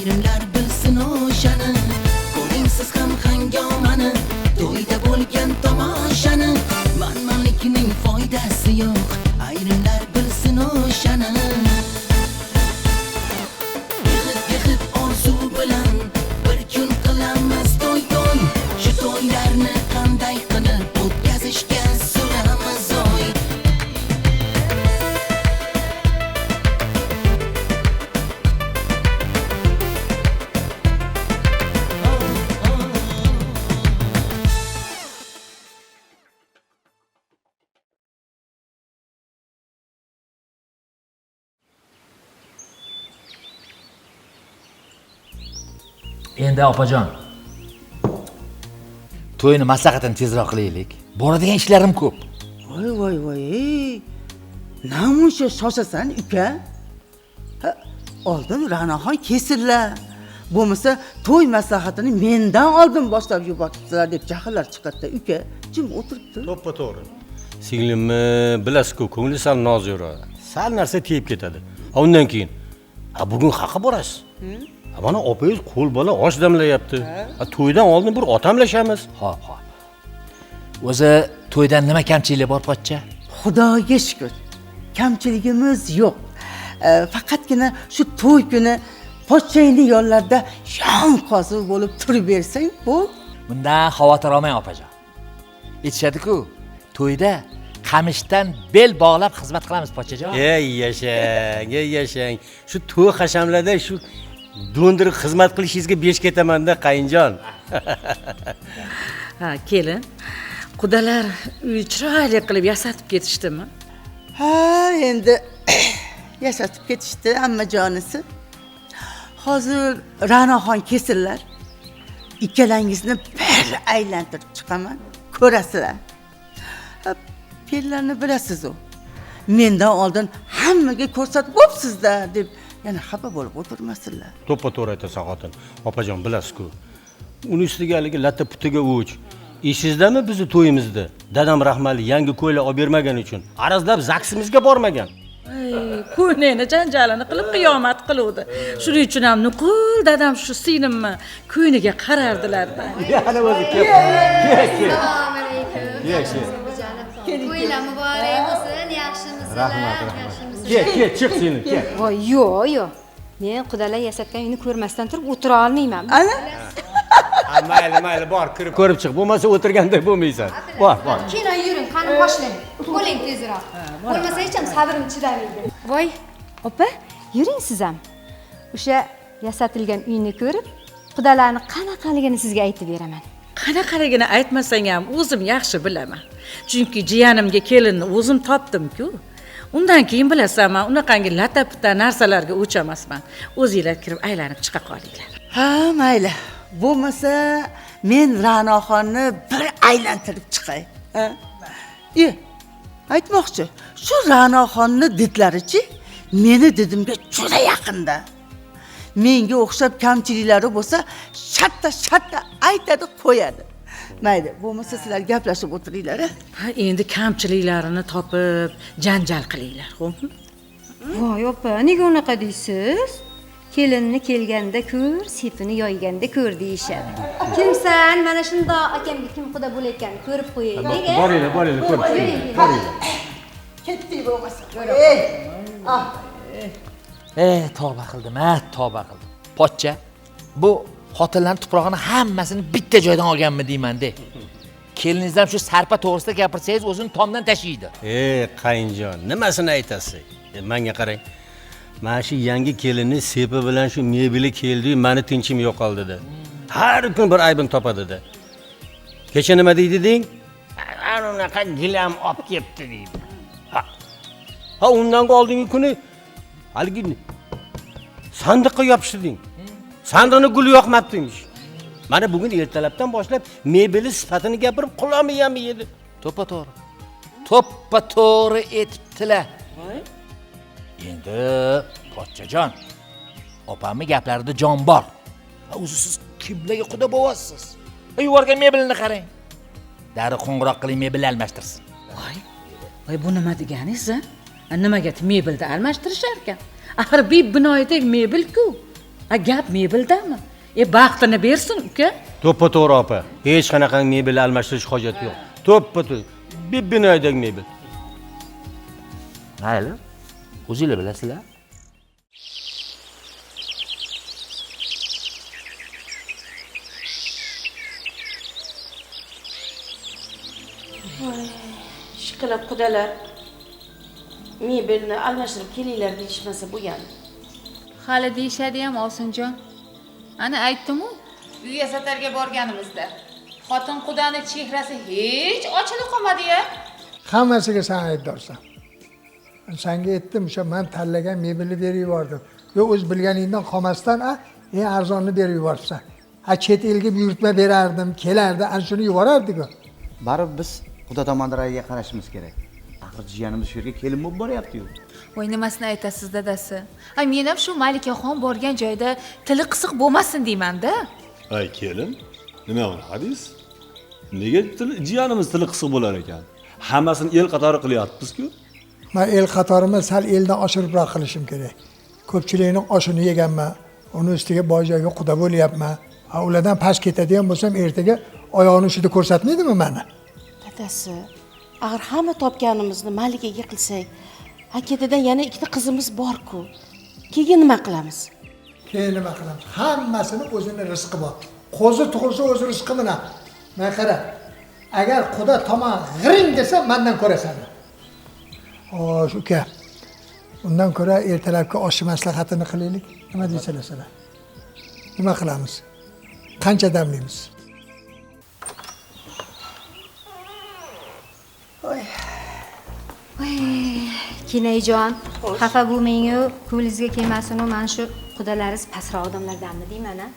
Ayrimlar bilsin o'shani, ko'ring siz ham hangomani, to'yda bo'lgan tomoshani. Manmanlikning foydasi yo'q, ayrimlar bilsin o'shani. Yig'ib orzu bilan bir kun qilamiz to'y to'y. Shu to'ylarni qanday qilib o'tkazishga suramiz oy. Endi opajon, to'yni maslahatini tezroq qilaylik. Boradigan ishlarim ko'p. Voy voy voy. Namuncha shoshasan uka? Ha, oldin Ra'noxon kesillar. Bo'lmasa to'y maslahatini mendan oldin boshlab yuboribsizlar deb jahllar chiqadi uka. Jim o'tiribdi. To'ppa to'g'ri. Singlimni bilasiz-ku, ko'ngli sal nozik. Sal narsa tegib ketadi. Undan keyin, ha bugun haqi borasiz. Mana opangiz qo'l bola osh damlayapti. To'ydan oldin bir otamlashamiz. Xo'p, xo'p. O'zi to'ydan nima kamchilik bor, pochcha? Xudoga shukr, kamchiligimiz yo'q. Faqatgina shu to'y kuni pochchangning yonlarida yon qozi bo'lib turib bersang, bo'ldi. Bundan xavotir olmang, opajon. Aytishadi-ku, to'yda qamishdan bel bog'lab xizmat qilamiz, pochchajon. Ey yashang, ey yashang. Shu to'y hashamlarda shu do'ndirib xizmat qilishingizga besh ketaman-da, qayinjon. Ha, kelin. Qudalar uy chiroyli qilib yasatib ketishdimi? Ha, endi yasatib ketishdi amma jonisi. Hozir Ra'noxon kesillar. Ikkalangizni bir aylantirib chiqaman, ko'rasizlar. Pellarni bilasiz-u. Mendan oldin hammaga ko'rsatib bo'psiz-da deb yana xafa bo'lib o'tirmasinlar. To'ppa to'g'ri aytasan xotin. Opajon bilasiz-ku. Uni ustiga haligi latta putiga o'ch. Esingizdami bizni to'yimizda dadam rahmatli yangi ko'ylak olib bermagani uchun arazlab zaksimizga bormagan. Ko'ynakni janjalini qilib qiyomat qiluvdi. Shuning uchun ham nuqul dadam shu singlimni ko'yniga qarardilar-da. Yana o'zi kel. Kel. Assalomu alaykum. Yaxshi. To'ylar muborak bo'lsin, yaxshimisizlar? Rahmat, rahmat. Kel, kel, chiq seni, kel. Voy, yo'q, yo'q. Men qudalar yasatgan uyni ko'rmasdan turib o'tira olmayman. Ana. Mayli, mayli, bor, kirib ko'rib chiq. Bo'lmasa o'tirganday bo'lmaysan. Bor, bor. Keyin yuring, qani boshlang. Bo'ling tezroq. Bo'lmasa hech ham sabrim chidamaydi. Voy, opa, yuring siz ham. O'sha yasatilgan uyni ko'rib, qudalarni qanaqaligini sizga aytib beraman. Qanaqaligini aytmasang ham o'zim yaxshi bilaman. Chunki jiyanimga kelinni o'zim topdim-ku. Undan keyin bilasan, men unaqangi lata-puta narsalarga o'ch emasman. O'zinglar kirib aylanib chiqa qolinglar. Ha, mayli. Bo'lmasa men Ra'noxonni bir aylantirib chiqay. Ha? Aytmoqchi, shu Ra'noxonni didlarichi meni didimga juda yaqinda. Menga o'xshab kamchiliklari bo'lsa, shatta-shatta aytadi, qo'yadi. Mayli, bo'lmasa sizlar gaplashib o'tiringlar. Ha, endi kamchiliklarini topib janjal qilinglar, xo'pmi? Voy opa, nega unaqa deysiz? Kelinni kelganda ko'r, sepini yoyganda ko'r deyishadi. Kimsan? Mana shundoq akamga kim quda bo'layotganini ko'rib qo'yaylik. Boringlar, boringlar, ko'rib chiqing. Boringlar. Ketdik bo'lmasa. Ey! Ah. Tavba qildim, ha, tavba qildim. Pochcha, bu xotinlarning tuprog'ini hammasini bitta joydan olganmi deyman-de. Keliningiz ham shu sarpa to'g'risida gapirsangiz o'zini tomdan tashiydi. Qayinjon, nimasini aytasiz? Menga qarang. Mana shu yangi kelinni sepi bilan shu mebeli keldi, meni tinchim yo'qoldi-da. Har kun bir aybini topadi-da. Kecha nima deydi deng? Ana unaqa gilam olib kelibdi deydi. Ha, undan oldingi kuni haligi sandiqqa yopishdi deng. Sandiqni guli yoqmabdi-mish. Mana bugun ertalabdan boshlab mebeli sifatini gapirib qulog'imni ham yedi. To'ppa to'g'ri. To'ppa to'g'ri etibdilar. Endi pochchajon, opamning gaplarida jon bor. O'zi siz kimlarga quda bo'lyapsiz? Yuborgan mebelini qarang. Darrov qo'ng'iroq qiling, mebelni almashtirsin. Voy, voy, bu nima deganingiz a? Nimaga mebelni almashtirishar ekan? Axir bir binoyidek mebel-ku. A gap mebeldami? E baxtini bersin uka. To'ppa to'g'ri opa. Hech qanaqa mebel almashtirish hojati yo'q. To'ppa to'g'ri. Binoydagi mebel. Mayli, o'zinglar bilasizlar. Ishqilib qudalar mebelni almashtirib kelinglar deyishmasa bo'lgan. Hali deyishadi ham Osinjon. Ana aytdim-u, uy yasatarga borganimizda xotin qudani chehrasi hech ochilib qolmadi-ya. Hammasiga sen aybdorsan. Senga aytdim, o'sha men tanlagan mebelni berib yubordim. Yo'q, o'z bilganingdan qolmasdan, eng arzonni berib yuboribsan. Ha, chet elga buyurtma berardim, kelardi, ana shuni yuborardik-ku. Baribir biz xudo tomondan ra'yiga qarashimiz kerak. Axir jiyanimiz shu yerga kelin bo'lib boryapti-yu. Voy, nimasini aytasiz dadasi? Ay, men ham shu Malikaxon borgan joyda tili qisiq bo'lmasin deyman-da. Ay kelin, nima u hadis? Nega jiyanimiz tili qisiq bo'lar ekan? Hammasini el qatori qilyapmiz-ku. Men el qatorimi sal eldan oshiribroq qilishim kerak. Ko'pchilikning oshini yeganman, uni ustiga boy joyga quda bo'lyapman. Ha, ulardan past ketadigan bo'lsam, ertaga oyog'ini uchida ko'rsatmaydimi meni? Dadasi, axir hamma topganimizni Malikaga qilsak, ketidan yana ikkita qizimiz bor-ku. Keyin nima qilamiz? Keyin nima qilamiz? Hammasini o'zini rizqi bor. Qo'zi tug'ilsa o'zi rizqi bilan. Mana qara. Agar xudo tomon g'iring desa, mendan ko'rasan. Xo'sh, uka. Undan ko'ra ertalabki osh maslahatini qilaylik. Nima deysizlar sizlar? Nima qilamiz? Qancha damlaymiz? Voy, Kinayjon, xafa bo'lmang-u, ko'nglingizga kelmasin-u, mana shu qudalaringiz pastroq odamlardanmi deyman-a?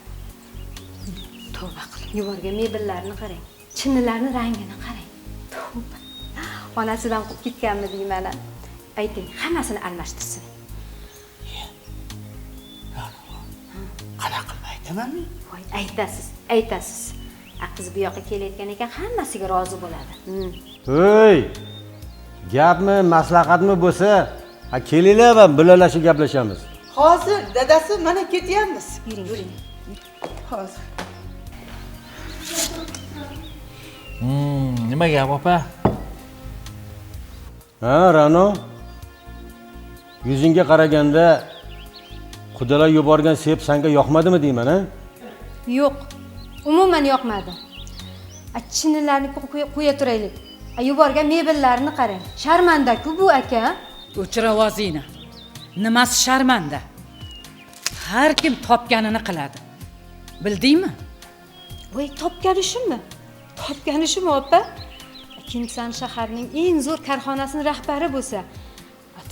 Tavba qilib, yuborgan mebellarni qarang, chinilarni rangini qarang. Tavba. Onasidan qolib ketganmi deyman-a? Ayting, hammasini almashtirsin. Qanaqa qilib aytaman men? Voy, aytasiz, aytasiz. Qiz bu yoqqa kelayotgan ekan, hammasiga rozi bo'ladi. Hey! Gapmi, maslahatmi bo'lsa, ha kelinglar va bilalashib gaplashamiz. Hozir dadasi, mana ketyapmiz. Yuring, yuring. Hozir. Nima gap, opa? Ha, Ra'no. Yuzingga qaraganda qudalar yuborgan sep senga yoqmadimi deyman, ha? Yo'q. Umuman yoqmadi. Chinilarni qo'ya turaylik. Yuborgan mebellarni qarang. Sharmanda-ku bu aka. O'chir ovozingni. Nimasi sharmanda? Har kim topganini qiladi. Bildingmi? Voy, topgani shumi? Topgani shumi, opa? Kimsan shaharning eng zo'r korxonasining rahbari bo'lsa,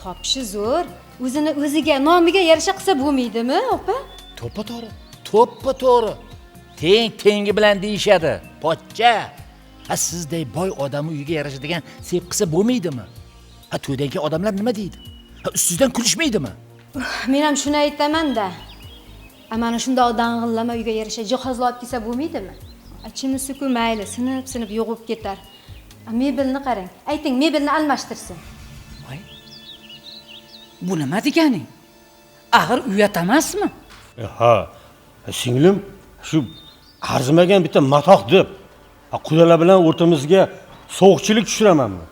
topishi zo'r. O'zini o'ziga, nomiga yarasha qilsa bo'lmaydimi, opa? To'ppa to'g'ri. To'ppa to'g'ri. Teng tengi bilan deyishadi. Pochcha. Ha, sizday boy odamni uyiga yarashadigan sep qilsa bo'lmaydimi? Ha, to'ydan keyin odamlar nima deydi? Ha, ustingizdan kulishmaydimi? Men ham shuni aytaman-da. Mana shundoq dang'illama uyga yarasha jihozlar olib kelsa bo'lmaydimi? Chinisi-ku mayli, sinib-sinib yo'g'ib ketar. Mebelni qarang. Ayting, mebelni almashtirsin. Voy. Bu nima deganing? Axir uyat emasmi? Ha, singlim, shu arzimagan bitta matoh deb qudalar bilan o'rtamizga sovuqchilik tushiramanmi?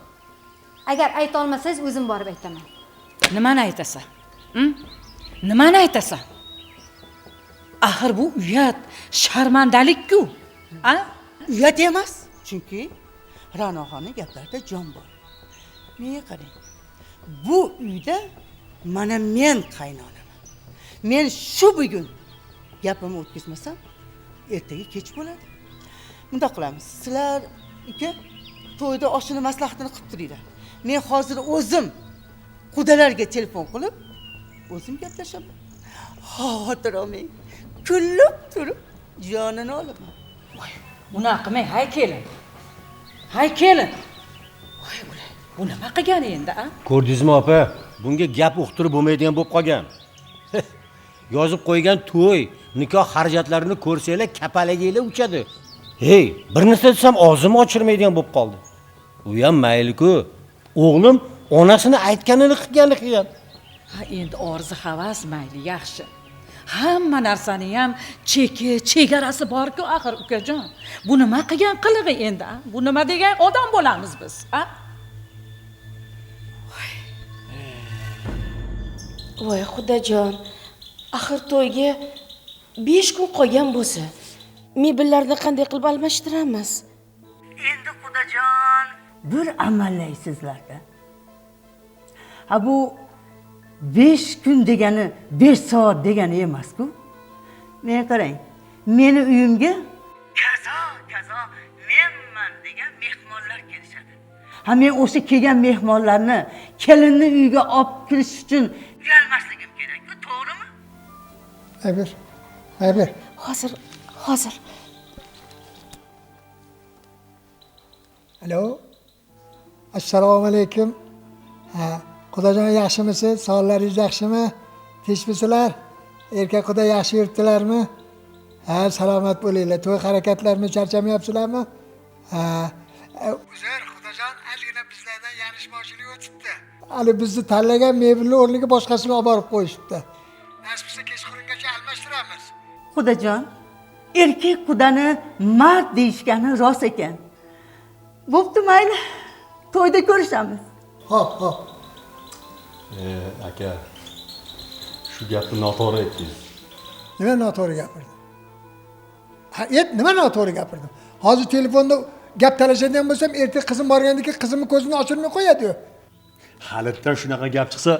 Agar ayta olmasangiz, o'zim borib aytaman. Nimani aytasan? Nimani aytasan? Axir bu uyat, sharmandalik-ku. A? Uyat emas, chunki Ra'noxonning gaplarida jon bor. Menga qarang. Bu uyda mana men qaynonaman. Men shu bugun gapimni o'tkazmasam, ertaga kech bo'ladi. Bundoq qilamiz. Sizlar uka to'yda oshini maslahatini qilib turinglar. Men hozir o'zim qudalarga telefon qilib, o'zim gaplashaman. Xavotir olmang. Kulib turib jonini olaman. Voy, unaqa qilmang, hay kelin. Hay kelin. Voy, bu nima qilgani endi, a? Ko'rdingizmi, opa? Bunga gap uqtirib bo'lmaydigan bo'lib qolgan. Yozib qo'ygan to'y, nikoh xarajatlarini ko'rsanglar, kapalaginglar uchadi. Hey, bir narsa desam og'zimni ochirmaydigan bo'lib qoldi. U ham mayli-ku. O'g'lim onasini aytganini qilgani qilgan. Ha, endi orzu havas mayli, yaxshi. Hamma narsani ham cheki, chegarasi bor-ku axir ukajon. Bu nima qilgan qilig'i endi, a? Bu nima degan odam bo'lamiz biz, a? Voy Xudojon, axir to'yga 5 kun qolgan bo'lsa, mebellarni qanday qilib almashtiramiz? Endi Xudojon, bir amallaysizlarda. Ha bu 5 kun degani 5 soat degani emas-ku. Menga qarang, meni uyimga kazo kazo menman degan mehmonlar kelishadi. Ha men o'sha kelgan mehmonlarni kelinni uyga olib kirish uchun uyalmasligim kerak-ku, to'g'rimi? Ayber, ayber. Hozir, hozir. Alo. Assalomu alaykum. Ha, Xudojon yaxshimisiz? Sog'liqlaringiz yaxshimi? Tinchmisizlar? Erkak xudo yaxshi yuribdilarmi? Ha, salomat bo'linglar. To'y harakatlarmi, charchamayapsizlarmi? Ha, uzr, Xudojon, ozgina bizlardan yanishmovchilik o'tibdi. Hali bizni tanlagan mebelni o'rniga boshqasini olib borib qo'yishibdi. Nasib bo'lsa kechqurungacha almashtiramiz. Xudojon, erkak xudoni mard deyishgani rost ekan. Bo'pti, mayli. To'yda ko'rishamiz. Xo'p, xo'p. Aka, shu gapni noto'g'ri aytdingiz. Nima noto'g'ri gapirdim? Ha, nima noto'g'ri gapirdim? Hozir telefonda gap talashadigan bo'lsam, ertaga qizim borgandan keyin qizimni ko'zini ochirmay qo'yadi-yu. Halitdan shunaqa gap chiqsa,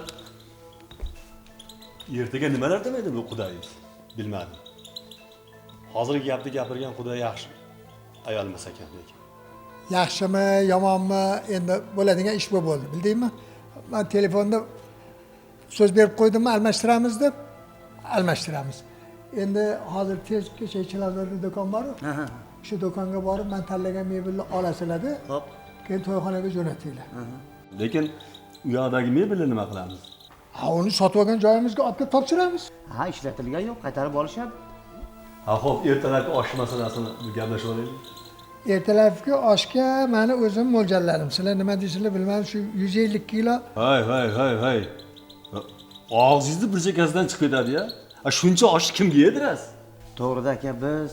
ertaga nimalar demaydi bu xudoyingiz? Bilmadim. Hozirgi gapni gapirgan xudo yaxshi ayolmas ekan lekin. Yaxshimi, yomonmi, endi bo'ladigan ish bu bo'ldi, bildingmi? Men telefonda so'z berib qo'ydimmi, almashtiramiz deb, almashtiramiz. Endi hozir tez kecha Chilonzorda do'kon bor-ku. Shu do'konga borib, men tanlagan mebelni olasizlar-da. Xo'p. Keyin to'yxonaga jo'natinglar. Lekin u yoqdagi mebelni nima qilamiz? Ha, uni sotib olgan joyimizga olib kelib topshiramiz. Ha, ishlatilgan yo'q, qaytarib olishadi. Ha, xo'p, ertalabki osh masalasini gaplashib olaylik. Ertalabki oshga meni o'zim mo'ljalladim. Sizlar nima deysizlar bilmadim, shu 150 kilo. Hay, hay, hay, hay. Og'zingizni bir chekkasidan chiqib ketadi-ya. A shuncha oshni kimga yedirasiz? To'g'rida aka, biz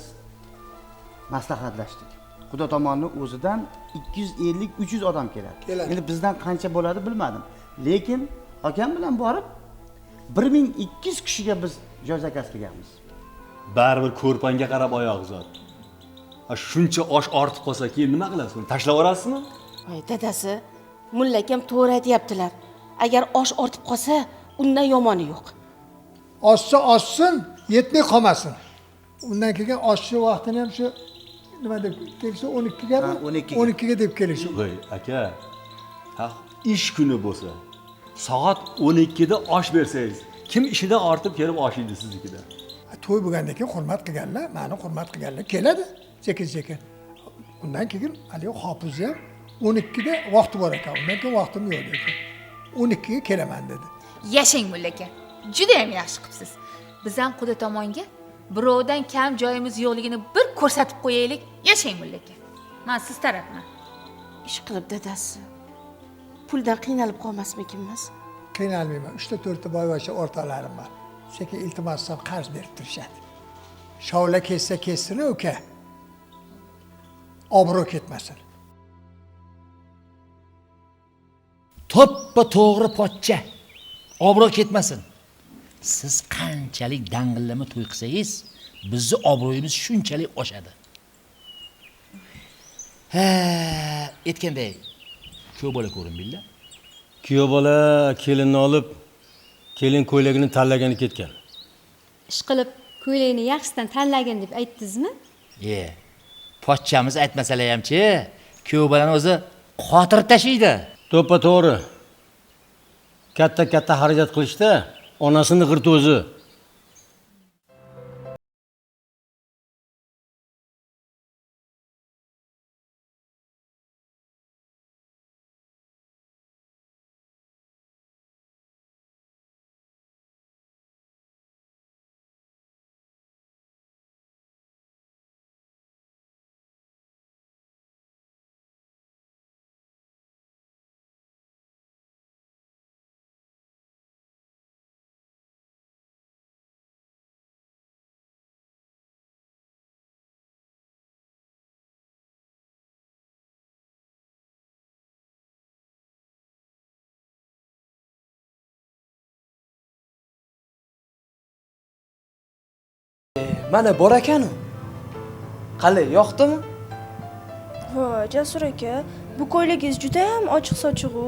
maslahatlashdik. Xudo tomonni o'zidan 250-300 odam keladi. Endi bizdan qancha bo'ladi bilmadim. Lekin akam bilan borib 1200 kishiga biz joy zakaz qilganmiz. Baribir ko'rpangga qarab oyoq uzat. Shuncha osh ortib qolsa keyin nima qilasiz? Uni tashlab yuborasizmi? Voy dadasi, mulla akam to'g'ri aytayaptilar. Agar osh ortib qolsa, undan yomoni yo'q. Oshsa oshsin, yetmay qolmasin. Undan keyin oshchi vaqtini ham shu nima deb kelsa 12gami? 12ga deb kelishuv. Voy aka, ha, ish kuni bo'lsa, soat 12da osh bersangiz, kim ishidan ortib kelib osh yeydi siznikida? To'y bo'lgandan keyin hurmat qilganlar, meni hurmat qilganlar keladi. Sekin-sekin. Undan keyin haligi hofiz ham 12da vaqti bor ekan. Undan keyin vaqtim yo'q dedi. 12ga kelaman dedi. Yashang mulla aka. Juda ham yaxshi qilibsiz. Biz ham xudo tomonga birovdan kam joyimiz yo'qligini bir ko'rsatib qo'yaylik. Yashang mulla aka. Men siz tarafman. Ish qilib dadasi. Puldan qiynalib qolmasmikinmiz? Qiynalmayman. 3 ta 4 ta boyvachcha o'rtoqlarim bor. Sekin iltimos qilsam qarz berib turishadi. Shovla ketsa ketsin uka. Obro' ketmasin. To'ppa to'g'ri pochcha. Obro' ketmasin. Siz qanchalik dang'illama to'y qilsangiz, bizni obro'yimiz shunchalik oshadi. Ha, aytganday, kuyov bola ko'rinmaydi. Kuyov bola kelinni olib, kelin ko'ylagini tanlagani ketgan. Ish qilib ko'ylakni yaxshisidan tanlagin deb aytdingizmi? Pochchamiz aytmasalar hamchi, kuyov bolani o'zi qotirib tashiydi. To'ppa to'g'ri. Katta-katta xarajat qilishda onasini g'irt o'zi. Mana bor ekan-u. Qalay, yoqdimi? Voy, Jasur aka, bu ko'ylagingiz juda ham ochiq-sochiq-u.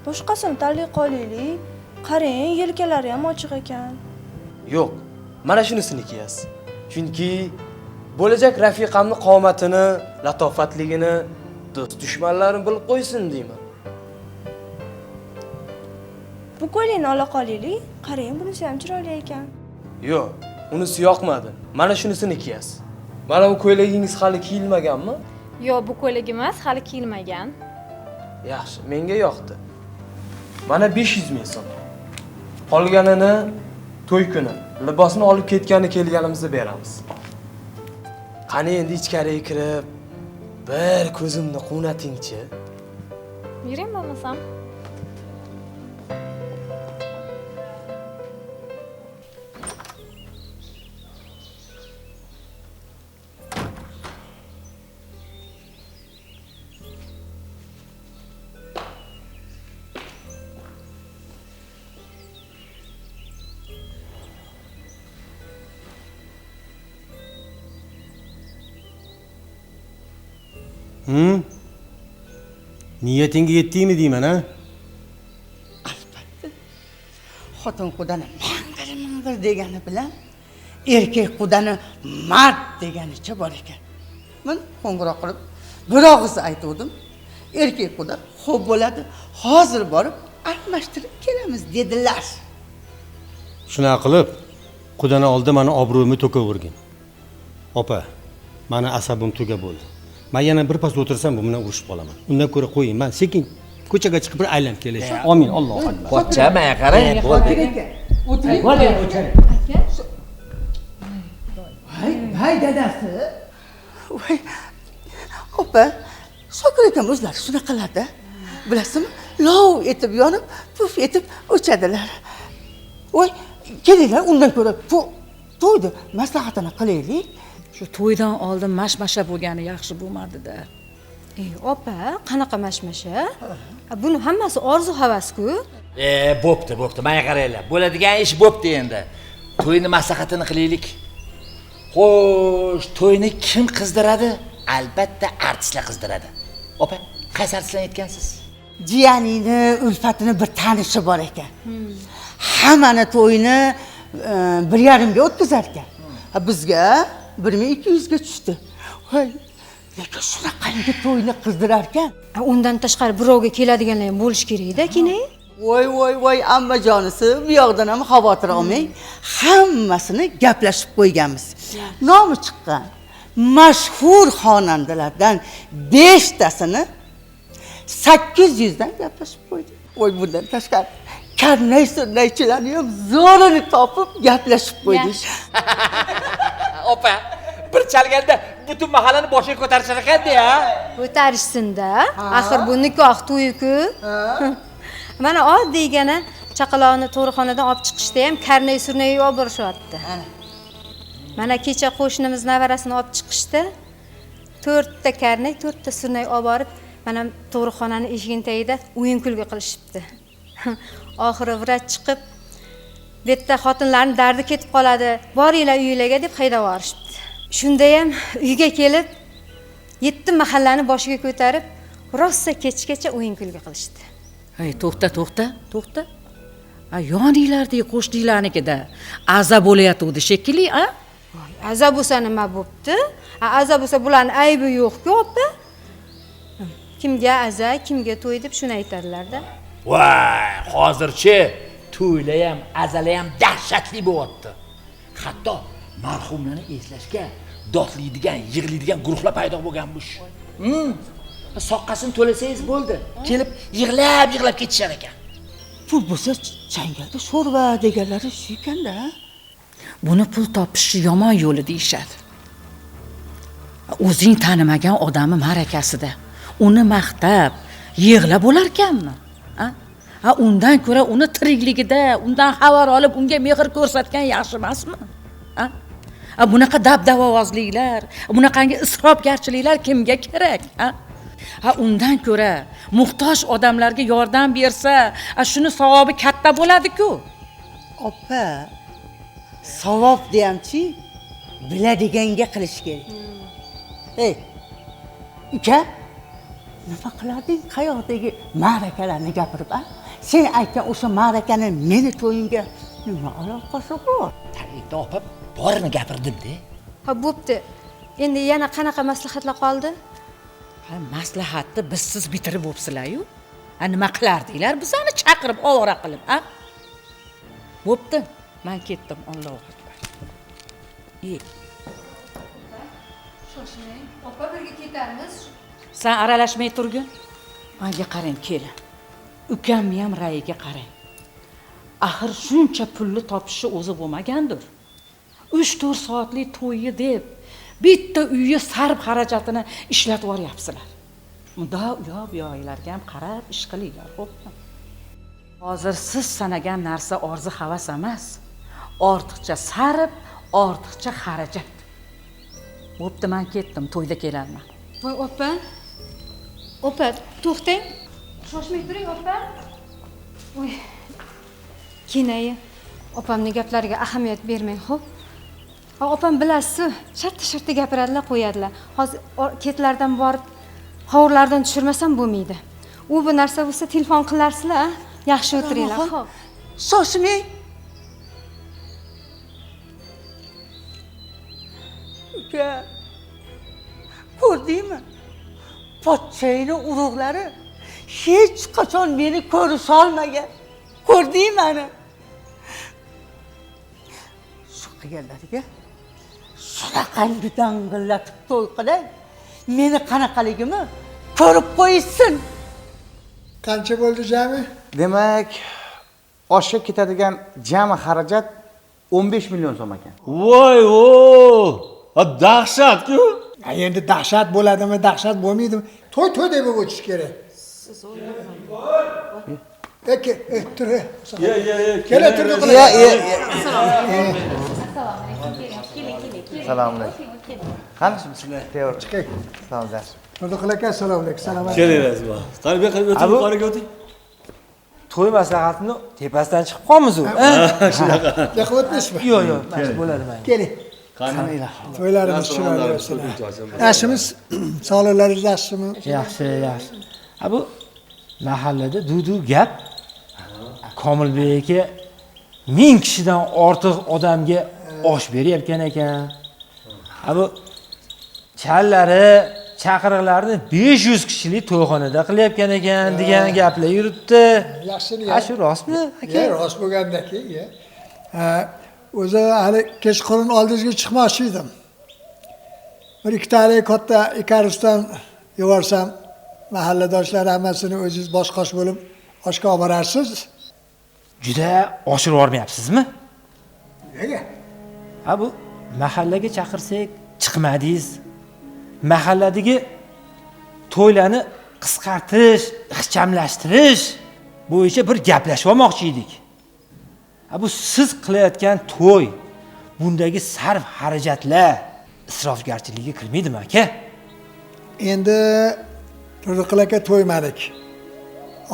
Boshqasini tanlay qolaylik. Qarang, yelkalari ham ochiq ekan. Yo'q, mana shunisini kiyasiz. Chunki bo'lajak rafiqamni qomatini, latofatligini do'st dushmanlarim bilib qo'ysin deyman. Bu ko'ylakni ola qolaylik. Qarang, bunisi ham chiroyli ekan. Yo'q, unisi yoqmadi. Mana shunisini kiyasiz. Mana bu ko'ylagingiz hali kiyilmaganmi? Yo'q, bu ko'ylak emas, hali kiyilmagan. Yaxshi, menga yoqdi. Mana 500 ming so'm. Qolganini to'y kuni libosni olib ketgani kelganimizda beramiz. Qani endi ichkariga kirib bir ko'zimni quvnatingchi. Yuring bo'lmasam. Niyatingga yetdingmi deyman, ha? Albatta. Xotin qudani mang'ir-mang'ir degani bilan erkak qudani mard deganicha bor ekan. Men qo'ng'iroq qilib bir og'iz aytuvdim. Erkak quda xo'p bo'ladi, hozir borib almashtirib kelamiz dedilar. Shunaqa qilib qudani oldi meni obro'imni to'kavergin. Opa, meni asabim tuga bo'ldi. Men yana bir pas o'tirsam bu bilan urushib qolaman. Undan ko'ra qo'ying, men sekin ko'chaga chiqib bir aylanib kelay. Amin, Allohu akbar. Pochcha, menga qarang. Bo'ldi. O'tiring. Bo'ldi, o'tiring. Aka. Voy, voy dadasi. Voy. Opa, Shokir akam o'zlari shunaqalarda. Bilasizmi? Lov etib yonib, puf etib o'chadilar. Voy, kelinglar, undan ko'ra to'yni maslahatini qilaylik. Shu to'ydan oldin mashmasha bo'lgani yaxshi bo'lmadi-da. Opa, qanaqa mashmasha? Buni hammasi orzu havas-ku. Bo'pti, bo'pti. Menga qaranglar. Bo'ladigan ish bo'pti endi. To'yni maslahatini qilaylik. Xo'sh, to'yni kim qizdiradi? Albatta artistlar qizdiradi. Opa, qaysi artistlarni aytgansiz? Jiyanini, Ulfatini bir tanishi bor ekan. Hammani to'yini 1,5 ga o'tkazar ekan. Bizga 1200 ga tushdi. Voy, lekin shunaqangi to'yni qizdirar ekan. Undan tashqari birovga keladiganlar ham bo'lish kerak-da, keyin. Voy, voy, voy, ammajonisi, bu yoqdan ham xavotir olmang. Hammasini gaplashib qo'yganmiz. Nomi chiqqan mashhur xonandalardan 5 tasini 800 dan gaplashib qo'ydik. Voy, bundan tashqari karnay surnaychilarni ham zo'rini topib gaplashib qo'ydik. Opa, bir chalganda butun mahallani boshiga ko'tarishar ekan-da, ha? Ko'tarishsin-da. Axir bu nikoh to'yi-ku. Mana oddiygina chaqaloqni tug'ruqxonadan olib chiqishda ham karnay surnay olib borishyapti. Mana kecha qo'shnimiz nevarasini olib chiqishda 4 ta karnay, 4 ta surnay olib borib, mana tug'ruqxonaning eshigini tagida o'yin kulgi qilishibdi. Oxiri vrach chiqib, bu yerda xotinlarning dardi ketib qoladi, boringlar uylarga deb haydab yuborishibdi. Shunda ham uyga kelib 7 mahallani boshiga ko'tarib, rosa kechgacha o'yin kulgi qilishdi. Ay, to'xta, to'xta, to'xta. A, yoninglardagi qo'shnilarnikida aza bo'layotgandi shekilli, a? Voy, aza bo'lsa nima bo'pti? A, aza bo'lsa bularning aybi yo'q-ku, opa. Kimga aza, kimga to'y deb shuni aytadilar-da. Voy, hozirchi to'ylar ham, azalar ham dahshatli bo'lyapti. Hatto marhumlarni eslashga dodlaydigan, yig'laydigan guruhlar paydo bo'lganmish. Soqqasini to'lasangiz bo'ldi. Kelib yig'lab-yig'lab ketishar ekan. Pul bo'lsa changalda sho'rva deganlari shu ekanda. Buni pul topishni yomon yo'li deyishadi. O'zing tanimagan odamni ma'rakasida uni maqtab, yig'lab bo'larkanmi? Ha, undan ko'ra uni tirikligida undan xabar olib, unga mehr ko'rsatgan yaxshi emasmi? Ha? Bunaqa dabdabovozliklar, bunaqangi isrofgarchiliklar kimga kerak? Ha? Ha, undan ko'ra muhtoj odamlarga yordam bersa, shuni savobi katta bo'ladi-ku. Opa, savob deyamchi, Biladiganga qilish kerak. Ey, uka, nima qilarding qayoqdagi ma'rakalarni gapirib, a? Sen aytgan o'sha ma'rakani meni to'yimga nima aloqasi bor? Endi opa, borini gapirdim-da. Ha, bo'pti. Endi yana qanaqa maslahatlar qoldi? Ha, maslahatni bizsiz bitirib bo'psizlar-yu. Ha, nima qilardinglar bizani chaqirib ovora qilib, a? Bo'pti, men ketdim, Allohu akbar. Shoshmang, opa, birga ketamiz. Sen aralashmay turgin. Menga qarang, kelin. Ukamni ham rayiga qarang. Axir shuncha pulni topishi o'zi bo'lmagandir. 3-4 soatlik to'yi deb bitta uyga sarf xarajatini ishlatib yuboryapsizlar. Unda u yoq bu yoqlarga ham qarab ish qilinglar, xo'pmi? Hozir siz sanagan narsa orzu havas emas. Ortiqcha sarf, ortiqcha xarajat. Bo'pti, men ketdim, to'yda kelarman. Voy opa. Opa, to'xtang. Shoshmay turing, opa. Voy. Kinayi, opamning gaplariga ahamiyat bermang, xo'p? Opam bilasiz, shartta-shartta gapiradilar, qo'yadilar. Hozir ketlaridan borib hovurlardan tushirmasam bo'lmaydi. U bu narsa bo'lsa telefon qilarsizlar, yaxshi o'tiringlar, xo'p? Shoshmang. Uka, ko'rdingmi? Pochchayni urug'lari hech qachon meni ko'risholmagan. Ko'rdingmi mani? Shu qilganlariga shunaqangi dang'illatib to'y qilay, meni qanaqaligimni ko'rib qo'yishsin. Qancha bo'ldi jami? Demak, oshga ketadigan jami xarajat 15 million so'm ekan. Voy o! Dahshat-ku. Endi dahshat bo'ladimi, dahshat bo'lmaydimi? To'y to'y deb o'tish kerak. Siz o'ylamang. Eke, tur. Ye, ye, ye. Kela turdi qilib. Ye, ye. Assalomu alaykum. Keling, keling, keling. Assalomu alaykum. Qanchamisizlar? Chiqing. Salom yaxshi. Turdiqul aka, assalomu alaykum. Salomat. Keling, qani bu yoqqa o'ting, yuqoriga o'ting. To'y maslahatini tepasidan chiqib qolmiz u. Shunaqa. Yo'q, o'tmaysizmi? Yo'q, yo'q, mana bo'ladi menga. Keling. Qani? To'ylarimiz chiroyli bo'lsin. Yaxshimiz? Sog'liqlaringiz yaxshimi? Yaxshi, yaxshi. Ha, bu mahallada dudu gap. Komilbek aka 1000 kishidan ortiq odamga osh berayotgan ekan. Ha, bu challari, chaqiriqlarni 500 kishilik to'yxonada qilayotgan ekan degan gaplar yuribdi. Yaxshi. Ha, shu rostmi aka? Rost bo'lganda-ki, o'zi hali kechqurun oldingizga chiqmoqchi edim. Bir ikkitalik katta ikarusdan yuborsam, mahalladoshlar hammasini o'zingiz bosh-qosh bo'lib oshga olib borarsiz. Juda oshirib yubormayapsizmi? Nega? Ha, bu mahallaga chaqirsak chiqmadingiz. Mahalladagi to'ylarni qisqartirish, ixchamlashtirish bo'yicha bir gaplashib olmoqchi edik. Ha, bu siz qilayotgan to'y, bundagi sarf xarajatlar isrofgarchilikka kirmaydimi aka? Endi Turdiqul aka to'ymadik.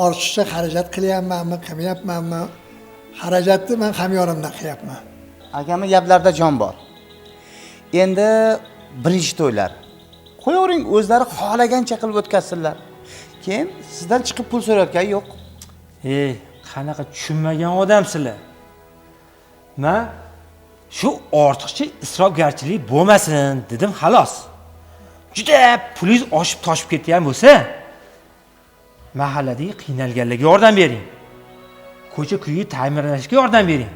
Ortiqcha xarajat qilyapmanmi, qilmayapmanmi? Xarajatni men hamyonimdan qilyapman. Akamning gaplarida jon bor. Endi birinchi to'ylar. Qo'yavering, o'zlari xohlagancha qilib o'tkazsinlar. Keyin sizdan chiqib pul so'rayotgan yo'q. Ey, qanaqa tushunmagan odamsizlar. Men shu ortiqcha isrofgarchilik bo'lmasin dedim, xolos. Juda pulingiz oshib toshib ketgan bo'lsa, mahalladagi qiynalganlarga yordam bering. Ko'cha-ko'yi ta'mirlashga yordam bering.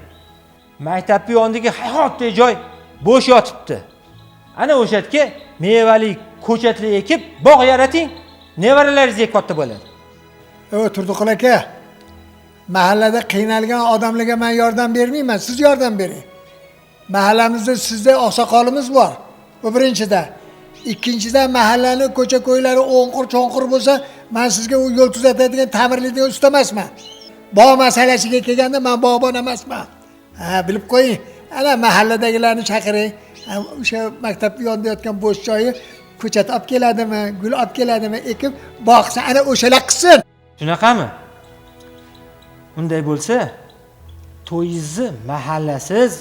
Maktabning yonidagi hayotdek joy bo'sh yotibdi. Ana o'sha yerga mevali ko'chatlar ekib, bog' yarating, nevaralaringizga katta bo'ladi. Turdiqul aka, mahallada qiynalgan odamlarga men yordam bermayman, siz yordam bering. Mahallamizda sizda oqsoqolimiz bor. Bu birinchidan. Ikkinchidan, mahallani ko'cha-ko'ylari o'nqir-cho'nqir bo'lsa, men sizga u yo'l tuzatadigan, ta'mirlaydigan usta emasman. Bog' masalasiga kelganda men bog'bon emasman. Ha, bilib qo'ying. Ana mahalladagilarni chaqiring. O'sha maktabning yonida yotgan bo'sh joyi ko'chat olib keladimi, gul olib keladimi, ekib boqsa, ana o'shalar qilsin. Shunaqami? Unday bo'lsa, to'yingizni mahallasiz,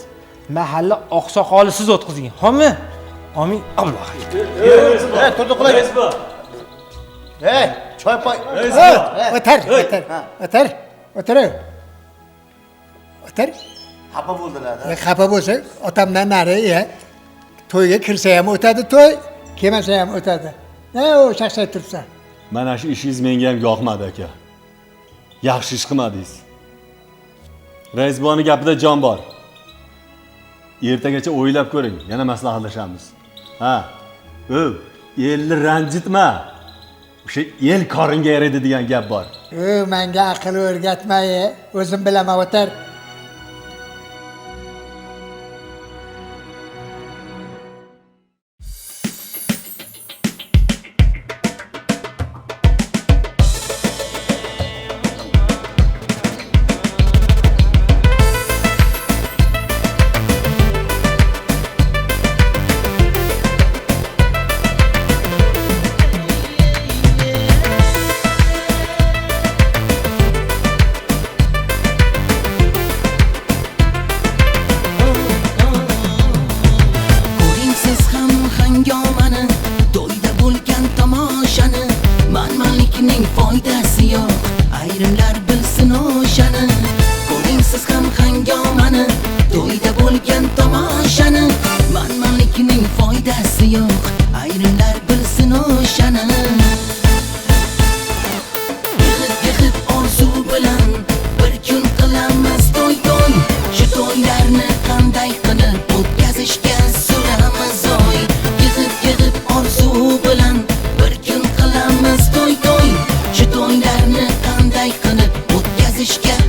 mahalla oqsoqolisiz o'tkazing. Xo'pmi? Amin. Alloh. Ey, Turdiqul aka. Ey, choy poy. O'tir, o'tir. O'tir. O'tir. O'tir. Xafa bo'ldilar. Xafa bo'lsa, otamdan nari, ya. To'yga kirsa ham o'tadi to'y, kelmasa ham o'tadi. Ne o shaqshayib turibsan? Mana shu ishingiz menga ham yoqmadi aka. Yaxshi ish qilmadingiz. Rais buvani gapida jon bor. Ertagacha o'ylab ko'ring, yana maslahatlashamiz. Ha, elni ranjitma. O'sha el qoringa yaraydi degan gap bor. Menga aql o'rgatma, o'zim bilaman, o'tir. O'tkazishga.